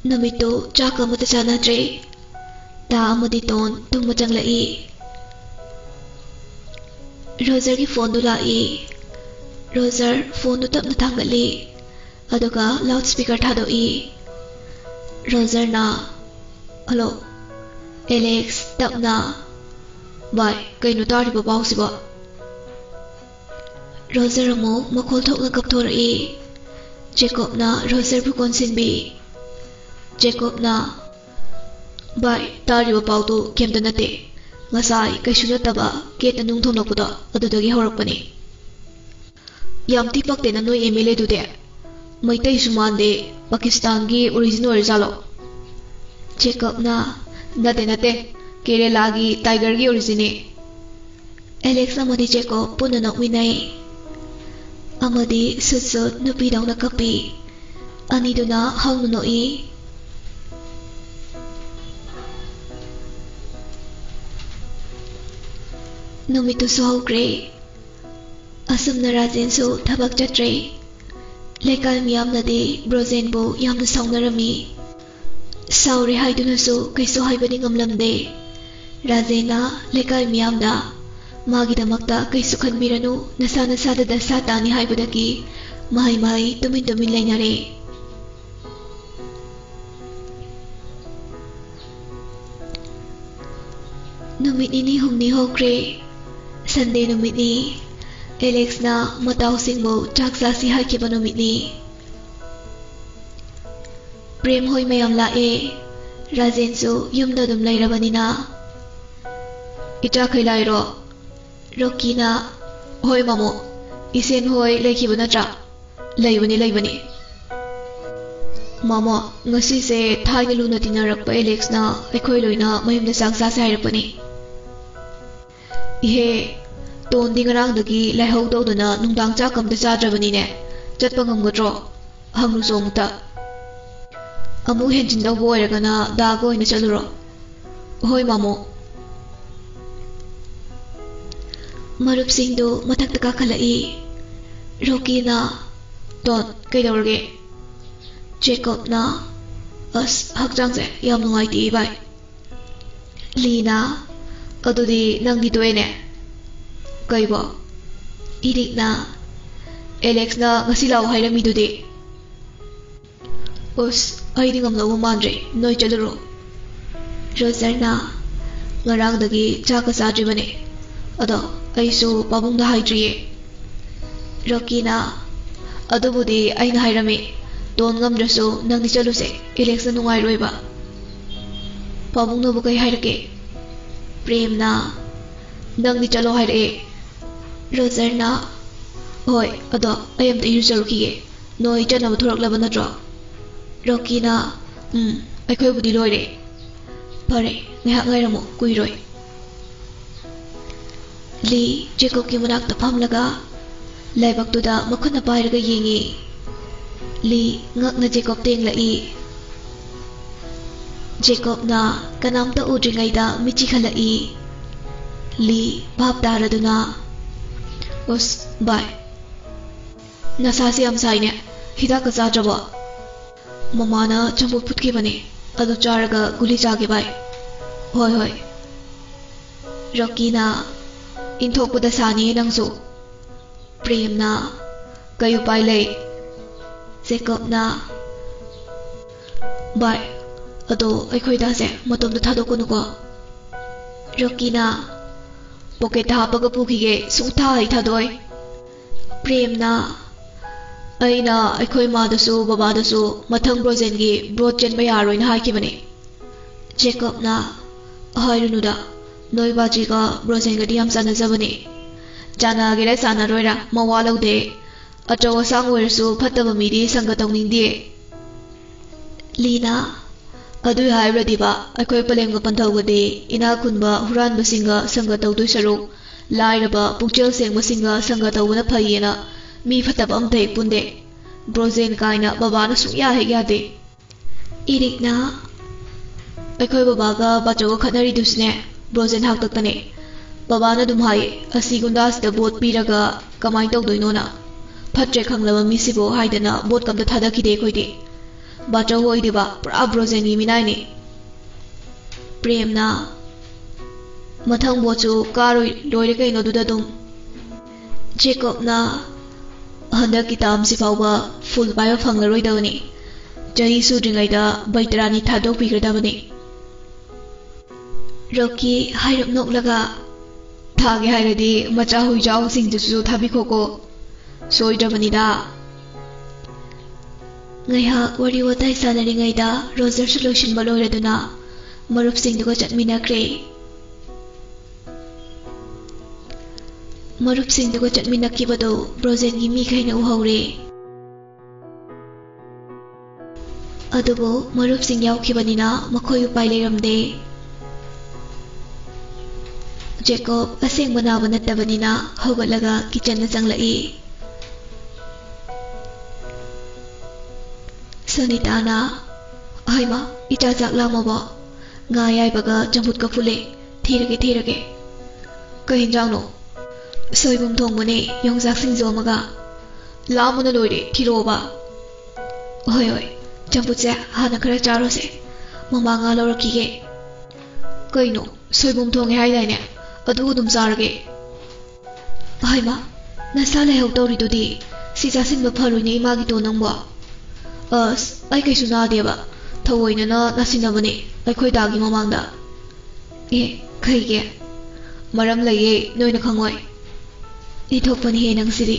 ꯅꯨꯃꯤꯠꯇꯨ ꯆꯥꯛ ꯑꯃꯠꯇ ꯆꯥꯅꯗ꯭ꯔꯦ꯫ ꯇꯥ ꯑꯃꯗꯤ ꯇꯣꯟ ꯇꯨꯝꯕ ꯆꯪꯂꯛꯏ꯫ ꯔꯣꯖꯔꯒꯤ ꯐꯣꯟꯗꯨ ꯂꯥꯛꯏ꯫ ꯔꯣꯖꯔ ꯐꯣꯟꯗꯨ ꯇꯞꯅ ꯊꯥꯡꯒꯠꯂꯤ꯫ ꯑꯗꯨꯒ ꯂꯥꯎꯠ ꯁ꯭ꯄꯤꯀꯔ ꯊꯥꯗꯣꯛꯏ꯫ ꯔꯣꯖꯔꯅ, "ꯍꯜꯂꯣ?" ꯑꯦꯂꯦꯛꯁ ꯇꯞꯅ, "ꯚꯥꯏ, ꯀꯩꯅꯣ ꯇꯥꯔꯤꯕ ꯄꯥꯎꯁꯤꯕꯣ?" ꯔꯣꯖꯔ ꯑꯃꯨꯛ ꯃꯈꯣꯜ ꯊꯣꯛꯅ ꯀꯞꯊꯣꯔꯛꯏ꯫ ꯖꯦꯀꯣꯕꯅ ꯔꯣꯖꯔꯕꯨ ꯀꯣꯟꯁꯤꯟꯕꯤ꯫ ꯖꯦꯀꯣꯕꯅ, "ꯚꯥꯏ, ꯇꯥꯔꯤꯕ ꯄꯥꯎꯗꯨ ꯀꯩꯝꯇ ꯅꯠꯇꯦ꯫ ꯉꯁꯥꯏ ꯀꯩꯁꯨ ꯅꯠꯇꯕ ꯀꯦꯠꯅ ꯅꯨꯡ ꯊꯣꯝꯂꯛꯄꯗꯣ ꯑꯗꯨꯗꯒꯤ ꯍꯧꯔꯛꯄꯅꯤ꯫ ꯌꯥꯝ ꯊꯤ ꯄꯛꯇꯦꯅ ꯅꯣꯏ ꯑꯦꯝ ꯑꯦꯜ ꯑꯦꯗꯨꯗꯤ꯫ ꯃꯩꯇꯩꯁꯨ ꯃꯥꯟꯗꯦ, ꯄꯥꯀꯤꯁꯇꯥꯟꯒꯤ ꯑꯣꯔꯤꯖꯤꯟ ꯑꯣꯏꯔꯖꯥꯠꯂꯣ?" ꯖꯦꯀꯣꯕꯅ, "ꯅꯠꯇꯦ, ꯅꯠꯇꯦ, ꯀꯦꯔꯦꯂꯥꯒꯤ ꯇꯥꯏꯒꯔꯒꯤ ꯑꯣꯔꯤꯖꯤꯟꯅꯤ꯫" ꯑꯦꯂꯦꯛꯁ ꯑꯃꯗꯤ ꯖꯦꯀꯣꯕ ꯄꯨꯟꯅ ꯅꯣꯛꯃꯤꯟꯅꯩ꯫ ꯑꯃꯗꯤ ꯁꯨꯠ ꯁꯨꯠ ꯅꯨꯄꯤꯗꯧꯅ ꯀꯞꯄꯤ꯫ ꯑꯅꯤꯗꯨꯅ ꯍꯧꯅ ꯅꯣꯛꯏ꯫ ꯅꯨꯃꯤꯠꯇꯨꯁꯨ ꯍꯧꯈ꯭ꯔꯦ꯫ ꯑꯁꯨꯝꯅ ꯔꯥꯖꯦꯟꯁꯨ ꯊꯕꯛ ꯆꯠꯇ꯭ꯔꯦ꯫ ꯂꯩꯀꯥꯏ ꯃꯤꯌꯥꯝꯅꯗꯤ ꯕ꯭ꯔꯣꯖꯦꯟꯕꯨ ꯌꯥꯝꯅ ꯁꯥꯎꯅꯔꯝꯃꯤ꯫ ꯁꯥꯎꯔꯦ ꯍꯥꯏꯗꯨꯅꯁꯨ ꯀꯩꯁꯨ ꯍꯥꯏꯕꯗꯤ ꯉꯝꯂꯝꯗꯦ꯫ ꯔꯥꯖꯦꯟꯅ ꯂꯩꯀꯥꯏ ꯃꯤꯌꯥꯝꯗ, "ꯃꯥꯒꯤꯗꯃꯛꯇ ꯀꯩꯁꯨ ꯈꯟꯕꯤꯔꯅꯨ, ꯅꯁꯥ ꯅꯁꯥꯗ ꯗꯁꯥ ꯇꯥꯅꯤ" ꯍꯥꯏꯕꯗꯒꯤ ꯃꯍꯩ ꯃꯍꯩ ꯇꯨꯃꯤꯟ ꯇꯨꯃꯤꯟ ꯂꯩꯅꯔꯦ꯫ ꯅꯨꯃꯤꯠ ꯅꯤꯅꯤ ꯍꯨꯝꯅꯤ ꯍꯧꯈ꯭ꯔꯦ꯫ ꯁꯟꯗꯦ ꯅꯨꯃꯤꯠꯅꯤ꯫ ꯑꯦꯂꯦꯛꯁꯅ ꯃꯇꯥꯎꯁꯤꯡꯕꯨ ꯆꯥꯛ ꯆꯥꯁꯤ ꯍꯥꯏꯈꯤꯕ ꯅꯨꯃꯤꯠꯅꯤ꯫ ꯄ꯭ꯔꯦꯝ ꯍꯣꯏ ꯃꯌꯥꯝ ꯂꯥꯛꯑꯦ꯫ ꯔꯥꯖꯦꯟꯁꯨ ꯌꯨꯝꯗ ꯑꯗꯨꯝ ꯂꯩꯔꯕꯅꯤꯅ꯫ "ꯏꯆꯥꯈꯩ ꯂꯥꯛꯏꯔꯣ?" ꯔꯣꯀꯤꯅ, "ꯍꯣꯏ ꯃꯥꯃꯣ, ꯏꯁꯦꯟ ꯍꯣꯏ ꯂꯩꯈꯤꯕ ꯅꯠꯇ꯭ꯔꯥ?" "ꯂꯩꯕꯅꯤ, ꯂꯩꯕꯅꯤ꯫ ꯃꯥꯃꯣ, ꯉꯁꯤꯁꯦ ꯊꯥꯏꯅ ꯂꯨꯅ ꯇꯤꯟꯅꯔꯛꯄ ꯑꯦꯂꯦꯛꯁꯅ ꯑꯩꯈꯣꯏ ꯂꯣꯏꯅ ꯃꯌꯨꯝꯗ ꯆꯥꯛ ꯆꯥꯁꯦ ꯍꯥꯏꯔꯛꯄꯅꯤ꯫" "ꯏꯍꯦ, ꯇꯣꯟꯗꯤ ꯉꯔꯥꯡꯗꯒꯤ ꯂꯥꯏꯍꯧ ꯇꯧꯗꯅ ꯅꯨꯡꯗꯥꯡ ꯆꯥꯛ ꯑꯝꯇ ꯆꯥꯗ꯭ꯔꯕꯅꯤꯅꯦ꯫ ꯆꯠꯄ ꯉꯝꯒꯗ꯭ꯔꯣ? ꯍꯪꯂꯨꯆꯣ ꯑꯃꯨꯛꯇ꯫" ꯑꯃꯨꯛ ꯍꯦꯟꯖꯤꯟꯗꯧꯕ ꯑꯣꯏꯔꯒꯅ ꯗꯥꯒ ꯑꯣꯏꯅ ꯆꯠꯂꯨꯔꯣ꯫ ꯍꯣꯏ, ꯃꯥꯃꯣ꯫ ꯃꯔꯨꯞꯁꯤꯡꯗꯨ ꯃꯊꯛꯇ ꯀꯥꯈꯠꯂꯛꯏ꯫ ꯔꯣꯀꯤꯅ, "ꯇꯣꯟ, ꯀꯩꯗꯧꯔꯒꯦ?" ꯖꯦꯀꯣꯕꯅ, "ꯑꯁ, ꯍꯛꯆꯥꯡꯁꯦ ꯌꯥꯝ ꯅꯨꯡꯉꯥꯏꯇꯦ, ꯚꯥꯏ꯫" ꯂꯤꯅ, "ꯑꯗꯨꯗꯤ ꯅꯪꯗꯤ ꯇꯣꯛꯑꯦꯅꯦ?" "ꯀꯩꯕꯣ?" ꯏꯔꯤꯛꯅ, "ꯑꯦꯂꯦꯛꯁꯅ ꯉꯁꯤ ꯂꯥꯛꯑꯣ ꯍꯥꯏꯔꯝꯃꯤꯗꯨꯗꯤ?" "ꯑꯁ, ꯑꯩꯗꯤ ꯉꯝꯗꯧꯕ ꯃꯥꯟꯗ꯭ꯔꯦ, ꯅꯣꯏ ꯆꯠꯂꯨꯔꯣ꯫" ꯔꯣꯖꯔꯅ, "ꯉꯔꯥꯡꯗꯒꯤ ꯆꯥꯛꯀ ꯆꯥꯗ꯭ꯔꯤꯕꯅꯦ, ꯑꯗꯣ ꯑꯩꯁꯨ ꯄꯥꯕꯨꯡꯗ ꯍꯥꯏꯗ꯭ꯔꯤꯌꯦ꯫" ꯔꯣꯀꯤꯅ, "ꯑꯗꯨꯕꯨꯗꯤ ꯑꯩꯅ ꯍꯥꯏꯔꯝꯃꯤ, ꯇꯣꯟ ꯉꯝꯗ꯭ꯔꯁꯨ ꯅꯪꯗꯤ ꯆꯠꯂꯨꯁꯦ, ꯑꯦꯂꯦꯛꯁꯅ ꯅꯨꯡꯉꯥꯏꯔꯣꯏꯕ꯫" "ꯄꯥꯕꯨꯡꯅꯕꯨ ꯀꯩ ꯍꯥꯏꯔꯛꯀꯦ?" ꯄ꯭ꯔꯦꯝꯅ, "ꯅꯪꯗꯤ ꯆꯠꯂꯣ ꯍꯥꯏꯔꯛꯑꯦ꯫" ꯔꯣꯖꯔꯅ, "ꯍꯣꯏ, ꯑꯗꯣ ꯑꯩ ꯑꯝꯇ ꯏꯔꯨꯖꯔꯨꯈꯤꯒꯦ꯫ ꯅꯣꯏ ꯆꯠꯅꯕ ꯊꯣꯔꯛꯂꯕ ꯅꯠꯇ꯭ꯔꯣ?" ꯔꯣꯀꯤꯅ, "ꯎꯝ, ꯑꯩꯈꯣꯏꯕꯨꯗꯤ ꯂꯣꯏꯔꯦ꯫" "ꯐꯔꯦ, ꯉꯥꯏꯍꯥꯛ ꯉꯥꯏꯔꯝꯃꯨ, ꯀꯨꯏꯔꯣꯏ꯫" ꯂꯤ ꯖꯦꯀꯣꯕꯀꯤ ꯃꯅꯥꯛꯇ ꯐꯝꯂꯒ ꯂꯥꯏꯕꯛꯇꯨꯗ ꯃꯈꯨꯠꯅ ꯄꯥꯏꯔꯒ ꯌꯦꯡꯉꯤ꯫ ꯂꯤ ꯉꯛꯅ ꯖꯦꯀꯣꯕꯇ ꯌꯦꯡꯂꯛꯏ꯫ ꯖꯦꯀꯣꯕꯅ ꯀꯅꯥꯝꯇ ꯎꯗ꯭ꯔꯤꯉꯩꯗ ꯃꯤꯠ ꯆꯤꯈꯠꯂꯛꯏ꯫ ꯂꯤ ꯚꯥꯞ ꯇꯥꯔꯗꯨꯅ, "ꯑꯁ, ꯚꯥꯏ, ꯅꯁꯥꯁꯦ ꯌꯥꯝ ꯁꯥꯏꯅꯦ, ꯍꯤꯗꯥꯛꯀ ꯆꯥꯗ꯭ꯔꯕꯣ?" "ꯃꯃꯥꯅ ꯆꯝꯐꯨꯠ ꯐꯨꯠꯈꯤꯕꯅꯦ, ꯑꯗꯨ ꯆꯥꯔꯒ ꯒꯨꯂꯤ ꯆꯥꯒꯦ, ꯚꯥꯏ꯫" "ꯍꯣꯏ, ꯍꯣꯏ꯫" ꯔꯣꯀꯤꯅ, "ꯏꯟꯊꯣꯛꯄꯗ ꯁꯥꯅꯤꯌꯦ ꯅꯪꯁꯨ꯫" ꯄ꯭ꯔꯦꯝꯅ, "ꯀꯩ ꯎꯄꯥꯏ ꯂꯩ?" ꯖꯦꯀꯣꯕꯅ, "ꯚꯥꯏ, ꯑꯗꯣ ꯑꯩꯈꯣꯏ ꯗꯥꯁꯦ ꯃꯇꯣꯝꯇ ꯊꯥꯗꯣꯛꯀꯅꯨꯀꯣ꯫" ꯔꯣꯀꯤꯅ, "ꯄꯣꯀꯦꯠꯇ ꯍꯥꯞꯄꯒ ꯄꯨꯈꯤꯒꯦ, ꯁꯨꯡꯊꯥ ꯍꯦꯛ ꯊꯥꯗꯣꯛꯑꯣꯏ꯫" ꯄ꯭ꯔꯦꯝꯅ, "ꯑꯩꯅ ꯑꯩꯈꯣꯏ ꯃꯥꯗꯁꯨ ꯕꯕꯥꯗꯁꯨ ꯃꯊꯪ ꯕ꯭ꯔꯣꯖꯦꯟꯒꯤ ꯕ꯭ꯔꯣꯠ ꯆꯦꯟꯕ ꯌꯥꯔꯣꯏꯅ ꯍꯥꯏꯈꯤꯕꯅꯦ꯫" ꯖꯦꯀꯣꯕꯅ, "ꯍꯥꯏꯔꯨꯅꯨꯗ, ꯅꯣꯏ ꯕꯥꯖꯤꯒ ꯕ꯭ꯔꯣꯖꯦꯟꯒꯗꯤ ꯌꯥꯝ ꯆꯥꯟꯅꯖꯕꯅꯦ꯫ ꯆꯥꯟꯅꯒꯦꯔꯥ ꯆꯥꯟꯅꯔꯣꯏꯔꯥ ꯃꯋꯥ ꯂꯧꯗꯦ꯫ ꯑꯆꯧ ꯑꯁꯥꯡ ꯑꯣꯏꯔꯁꯨ ꯐꯠꯇꯕ ꯃꯤꯗꯤ ꯁꯪꯒ ꯇꯧꯅꯤꯡꯗꯦ꯫" ꯂꯤꯅ, "ꯑꯗꯨꯏ ꯍꯥꯏꯔꯨꯔꯗꯤꯕ, ꯑꯩꯈꯣꯏ ꯄꯂꯦꯝꯒ ꯄꯟꯊꯧꯒꯗꯤ ꯏꯅꯥꯛ ꯈꯨꯟꯕ ꯍꯨꯔꯥꯟꯕꯁꯤꯡꯒ ꯁꯪꯒ ꯇꯧꯗꯣꯏ ꯁꯔꯨꯛ, ꯂꯥꯏꯔꯕ ꯄꯨꯛꯆꯦꯜ ꯁꯦꯡꯕꯁꯤꯡꯒ ꯁꯪꯒ ꯇꯧꯕꯅ ꯐꯩꯌꯦꯅ ꯃꯤ ꯐꯠꯇꯕ ꯑꯝꯇ ꯍꯦꯛ ꯄꯨꯟꯗꯦ꯫ ꯕ꯭ꯔꯣꯖꯦꯟ ꯀꯥꯏꯅ ꯕꯕꯥꯅ ꯁꯨꯡꯌꯥ ꯍꯦꯛ ꯌꯥꯗꯦ꯫" ꯏꯔꯤꯛꯅ, "ꯑꯩꯈꯣꯏ ꯕꯕꯥꯒ ꯕꯥꯆꯧꯒ ꯈꯠꯅꯔꯤꯗꯨꯁꯨꯅꯦ, ꯕ꯭ꯔꯣꯖꯦꯟ ꯍꯥꯛꯇꯛꯇꯅꯦ꯫ ꯕꯕꯥꯅ ꯑꯗꯨꯝ ꯍꯥꯏ, ꯑꯁꯤ ꯒꯨꯟꯗꯥꯁꯤꯗ ꯚꯣꯠ ꯄꯤꯔꯒ ꯀꯃꯥꯏꯅ ꯇꯧꯗꯣꯏꯅꯣꯅ꯫ ꯐꯠꯇ꯭ꯔꯦ ꯈꯪꯂꯕ ꯃꯤꯁꯤꯕꯨ ꯍꯥꯏꯗꯅ ꯚꯣꯠꯀ ꯑꯝꯇ ꯊꯥꯗꯈꯤꯗꯦ ꯑꯩꯈꯣꯏꯗꯤ꯫ ꯕꯥꯆꯧ ꯑꯣꯏꯗꯦꯕ, ꯄꯨꯔꯥ ꯕ꯭ꯔꯣꯖꯦꯟꯒꯤ ꯃꯤꯅꯥꯏꯅꯦ꯫" ꯄ꯭ꯔꯦꯝꯅ, "ꯃꯊꯪ ꯚꯣꯠꯁꯨ ꯀꯥꯔꯣꯏ, ꯂꯣꯏꯔꯦ ꯀꯩꯅꯣ ꯑꯗꯨꯗ ꯑꯗꯨꯝ꯫" ꯖꯦꯀꯣꯕꯅ, "ꯍꯟꯗꯛꯀꯤ ꯇꯥꯝꯁꯤ ꯐꯥꯎꯕ ꯐꯨꯜ ꯄꯥꯏꯕ ꯐꯪꯂꯔꯣꯏꯗꯕꯅꯤ꯫ ꯆꯍꯤ ꯁꯨꯗ꯭ꯔꯤꯉꯩꯗ ꯕꯩꯇꯔꯥꯅꯤ ꯊꯥꯗꯣꯛꯄꯤꯒꯗꯕꯅꯤ꯫" ꯔꯣꯀꯤ ꯍꯥꯏꯔꯞ ꯅꯣꯛꯂꯒ, "ꯊꯥꯒꯦ ꯍꯥꯏꯔꯗꯤ ꯃꯆꯥ ꯍꯨꯏꯖꯥꯎꯁꯤꯡꯗꯨꯁꯨ ꯊꯥꯕꯤꯈꯣꯀꯣ꯫ ꯁꯣꯏꯗ꯭ꯔꯕꯅꯤꯗ꯫" ꯉꯥꯏꯍꯥꯛ ꯋꯥꯔꯤ ꯋꯥꯇꯥꯏ ꯁꯥꯟꯅꯔꯤꯉꯩꯗ ꯔꯣꯖꯔꯁꯨ ꯂꯣꯏꯁꯤꯟꯕ ꯂꯣꯏꯔꯗꯨꯅ ꯃꯔꯨꯞꯁꯤꯡꯗꯨꯒ ꯆꯠꯃꯤꯟꯅꯈ꯭ꯔꯦ꯫ ꯃꯔꯨꯞꯁꯤꯡꯗꯨꯒ ꯆꯠꯃꯤꯟꯅꯈꯤꯕꯗꯨ ꯕ꯭ꯔꯣꯖꯦꯟꯒꯤ ꯃꯤꯈꯩꯅ ꯎꯍꯧꯔꯦ꯫ ꯑꯗꯨꯕꯨ ꯃꯔꯨꯞꯁꯤꯡ ꯌꯥꯎꯈꯤꯕꯅꯤꯅ ꯃꯈꯣꯏ ꯎꯄꯥꯏ ꯂꯩꯔꯝꯗꯦ꯫ ꯖꯦꯀꯣꯕ ꯑꯁꯦꯡꯕ ꯅꯥꯕ ꯅꯠꯇꯕꯅꯤꯅ ꯍꯧꯒꯠꯂꯒ ꯀꯤꯆꯟꯗ ꯆꯪꯂꯛꯏ꯫ ꯁꯅꯤꯇꯥꯅ, "ꯍꯩꯃꯥ, ꯏꯆꯥ ꯆꯥꯛ ꯂꯥꯝꯃꯕꯣ? ꯉꯥ ꯑꯌꯥꯏꯕꯒ ꯆꯝꯐꯨꯠꯀ ꯐꯨꯠꯂꯦ꯫ ꯊꯤꯔꯒꯦ, ꯊꯤꯔꯒꯦ꯫" "ꯀꯩ ꯍꯦꯟꯖꯥꯡꯅꯣ?" "ꯁꯣꯏꯕꯨꯝ ꯊꯣꯡꯕꯅꯦ, ꯌꯣꯡꯆꯥꯛ ꯁꯤꯡꯖꯨ ꯑꯃꯒ꯫" "ꯂꯥꯝꯕꯅ ꯂꯣꯏꯔꯦ, ꯊꯤꯔꯛꯑꯣꯕ꯫" "ꯍꯣꯏ, ꯍꯣꯏ, ꯆꯝꯐꯨꯠꯁꯦ ꯍꯥꯟꯅ ꯈꯔ ꯆꯥꯔꯨꯁꯦ꯫ ꯃꯃꯥ ꯉꯥ ꯂꯧꯔꯛꯈꯤꯒꯦ꯫" "ꯀꯩꯅꯣ, ꯁꯣꯏꯕꯨꯝ ꯊꯣꯡꯉꯦ ꯍꯥꯏꯗꯥꯏꯅꯦ? ꯑꯗꯨ ꯑꯗꯨꯝ ꯆꯥꯔꯒꯦ꯫" "ꯍꯩꯃꯥ, ꯅꯁꯥ ꯂꯥꯏꯍꯧ ꯇꯧꯔꯤꯗꯨꯗꯤ? ꯁꯤ ꯆꯥꯁꯤꯟꯕ ꯐꯔꯣꯏꯅꯦ ꯏꯃꯥꯒꯤꯗꯣ ꯅꯪꯕꯣ꯫" "ꯑꯁ, ꯑꯩ ꯀꯩꯁꯨ ꯅꯥꯗꯦꯕ꯫ ꯊꯑꯣꯏꯅꯅ ꯅꯥꯁꯤꯟꯅꯕꯅꯦ ꯑꯩꯈꯣꯏ ꯗꯥꯒꯤ ꯃꯃꯥꯡꯗ꯫" "ꯑꯦ, ꯀꯩꯒꯤ?" "ꯃꯔꯝ ꯂꯩꯌꯦ, ꯅꯣꯏꯅ ꯈꯪꯉꯣꯏ꯫" "ꯏꯊꯣꯛꯄꯅꯤꯍꯦ ꯅꯪꯁꯤꯗꯤ꯫"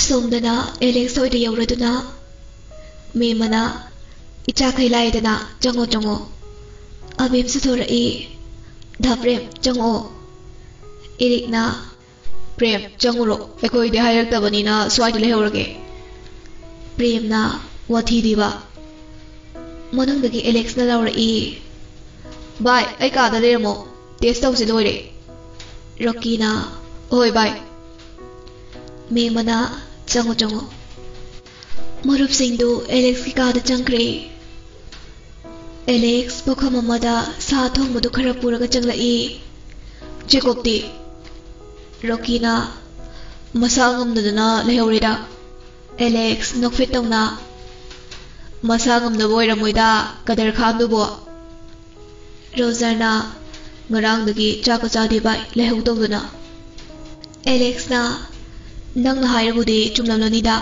ꯁꯣꯝꯗꯅ ꯑꯦꯂꯦꯛꯁ ꯍꯣꯏꯗ ꯌꯧꯔꯗꯨꯅ ꯃꯦꯝꯃꯅ, "ꯏꯆꯥꯈꯩ ꯂꯥꯛꯑꯦꯗꯅ, ꯆꯪꯉꯣ, ꯆꯪꯉꯣ꯫" ꯑꯕꯦꯝꯁꯨ ꯊꯣꯔꯛꯏ꯫ "ꯗꯥ ꯄ꯭ꯔꯦꯝ, ꯆꯪꯉꯛꯑꯣ꯫" ꯏꯔꯤꯛꯅ, "ꯄ꯭ꯔꯦꯝ, ꯆꯪꯉꯨꯔꯣ, ꯑꯩꯈꯣꯏꯗꯤ ꯍꯥꯏꯔꯛꯇꯕꯅꯤꯅ ꯁ꯭ꯋꯥꯏꯗ ꯂꯩꯍꯧꯔꯒꯦ꯫" ꯄ꯭ꯔꯦꯝꯅ ꯋꯥꯊꯤꯗꯤꯕ꯫ ꯃꯅꯨꯡꯗꯒꯤ ꯑꯦꯂꯦꯛꯁꯅ ꯂꯥꯎꯔꯛꯏ, "ꯚꯥꯏ, ꯑꯩ ꯀꯥꯗ ꯂꯩꯔꯝꯃꯣ, ꯇꯦꯁ ꯇꯧꯁꯦ ꯂꯣꯏꯔꯦ꯫" ꯔꯣꯀꯤꯅ, "ꯍꯣꯏ ꯚꯥꯏ꯫" ꯃꯦꯝ ꯑꯅ, "ꯆꯪꯉꯣ, ꯆꯪꯉꯣ"꯫ ꯃꯔꯨꯞꯁꯤꯡꯗꯨ ꯑꯦꯂꯦꯛꯁꯀꯤ ꯀꯥꯗ ꯆꯪꯈ꯭ꯔꯦ꯫ ꯑꯦꯂꯦꯛꯁ ꯄꯨꯈꯝ ꯑꯃꯗ ꯁꯥ ꯊꯣꯡꯕꯗꯨ ꯈꯔ ꯄꯨꯔꯒ ꯆꯪꯂꯛꯏ꯫ "ꯖꯦꯀꯣꯕꯇꯤ?" ꯔꯣꯀꯤꯅ, "ꯃꯁꯥ ꯉꯝꯗꯗꯅ ꯂꯩꯍꯧꯔꯦꯗ"꯫ ꯑꯦꯂꯦꯛꯁ ꯅꯣꯛꯐꯦꯠ ꯇꯧꯅ, "ꯃꯁꯥ ꯉꯝꯗꯕ ꯑꯣꯏꯔꯝꯃꯣꯏꯗ, ꯀꯗꯔ ꯈꯥꯟꯗꯨꯕꯣ"꯫ ꯔꯣꯖꯔꯅ, "ꯉꯔꯥꯡꯗꯒꯤ ꯆꯥꯛꯀ ꯆꯥꯗꯦ ꯚꯥꯏ, ꯂꯥꯏꯍꯧ ꯇꯧꯗꯅ"꯫ ꯑꯦꯂꯦꯛꯁꯅ, "ꯅꯪꯅ ꯍꯥꯏꯔꯕꯨꯗꯤ ꯆꯨꯝꯂꯝꯂꯅꯤꯗ"꯫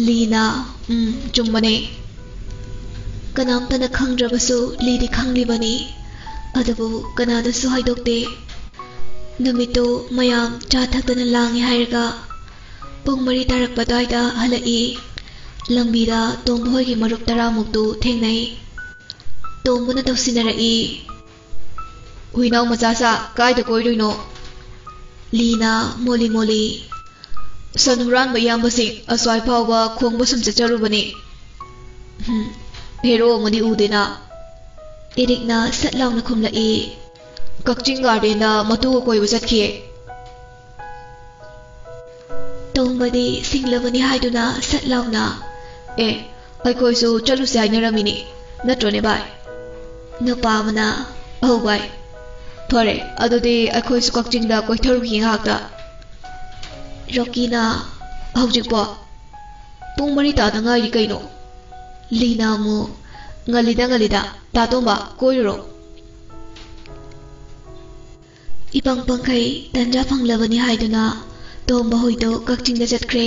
ꯂꯤꯅ, "ꯎꯝ, ꯆꯨꯝꯕꯅꯦ"꯫ ꯀꯅꯥꯝꯇꯅ ꯈꯪꯗ꯭ꯔꯕꯁꯨ ꯂꯤꯗꯤ ꯈꯪꯂꯤꯕꯅꯤ꯫ ꯑꯗꯨꯕꯨ ꯀꯅꯥꯗꯁꯨ ꯍꯥꯏꯗꯣꯛꯇꯦ꯫ ꯅꯨꯃꯤꯠꯇꯨ ꯃꯌꯥꯝ ꯆꯥ ꯊꯛꯇꯅ ꯂꯥꯡꯉꯦ ꯍꯥꯏꯔꯒ ꯄꯨꯡ ꯃꯔꯤ ꯇꯥꯔꯛꯄ ꯑꯗꯨꯋꯥꯏꯗ ꯍꯜꯂꯛꯏ꯫ ꯂꯝꯕꯤꯗ ꯇꯣꯝꯕ ꯍꯣꯏꯒꯤ ꯃꯔꯨꯞ ꯇꯔꯥꯃꯨꯛꯇꯨ ꯊꯦꯡꯅꯩ꯫ ꯇꯣꯝꯕꯅ ꯇꯧꯁꯤꯟꯅꯔꯛꯏ꯫ "ꯍꯨꯏꯅꯥꯎ ꯃꯆꯥꯁꯥ, ꯀꯥꯏꯗ ꯀꯣꯏꯔꯨꯏꯅꯣ?" ꯂꯤꯅ ꯃꯣꯂꯤ ꯃꯣꯂꯤ, "ꯁꯟ ꯍꯨꯔꯥꯟꯕ ꯏꯌꯥꯝꯕꯁꯤꯡ ꯑꯁ꯭ꯋꯥꯏ ꯐꯥꯎꯕ ꯈꯣꯡꯕ ꯁꯨꯝ ꯆꯠꯆꯔꯨꯕꯅꯤ"꯫ "ꯍꯨꯝ, ꯍꯦꯔꯣ ꯑꯃꯗꯤ ꯎꯗꯦꯅ"꯫ ꯑꯦꯔꯤꯛꯅ ꯁꯠ ꯂꯥꯎꯅ ꯈꯨꯝꯂꯛꯏ꯫ "ꯀꯛꯆꯤꯡ ꯒꯥꯔꯗꯦꯟꯗ ꯃꯇꯨꯒ ꯀꯣꯏꯕ ꯆꯠꯈꯤꯌꯦ"꯫ ꯇꯣꯝꯕꯗꯤ ꯁꯤꯡꯂꯕꯅꯤ ꯍꯥꯏꯗꯨꯅ ꯁꯠ ꯂꯥꯎꯅ, "ꯑꯦ, ꯑꯩꯈꯣꯏꯁꯨ ꯆꯠꯂꯨꯁꯦ ꯍꯥꯏꯅꯔꯝꯃꯤꯅꯤ, ꯅꯠꯇ꯭ꯔꯣꯅꯦ ꯚꯥꯏ?" ꯅꯨꯄꯥ ꯑꯃꯅ, "ꯑꯧ ꯚꯥꯏ"꯫ "ꯐꯔꯦ, ꯑꯗꯨꯗꯤ ꯑꯩꯈꯣꯏꯁꯨ ꯀꯛꯆꯤꯡꯗ ꯀꯣꯏꯊꯔꯨꯈꯤꯒꯦ ꯉꯥꯏꯍꯥꯛꯇ"꯫ ꯔꯣꯀꯤꯅ, "ꯍꯧꯖꯤꯛꯄꯣ? ꯄꯨꯡ ꯃꯔꯤ ꯇꯥꯗ ꯉꯥꯏꯔꯤ ꯀꯩꯅꯣ"꯫ ꯂꯤꯅ ꯑꯃꯨꯛ, "ꯉꯜꯂꯤꯗ, ꯉꯜꯂꯤꯗ, ꯇꯥ ꯇꯣꯝꯕ, ꯀꯣꯏꯔꯨꯔꯣ"꯫ ꯏꯄꯪ ꯄꯪꯈꯩ ꯇꯟꯖꯥ ꯐꯪꯂꯕꯅꯤ ꯍꯥꯏꯗꯨꯅ ꯇꯣꯝꯕ ꯍꯣꯏꯗꯣ ꯀꯛꯆꯤꯡꯗ ꯆꯠꯈ꯭ꯔꯦ꯫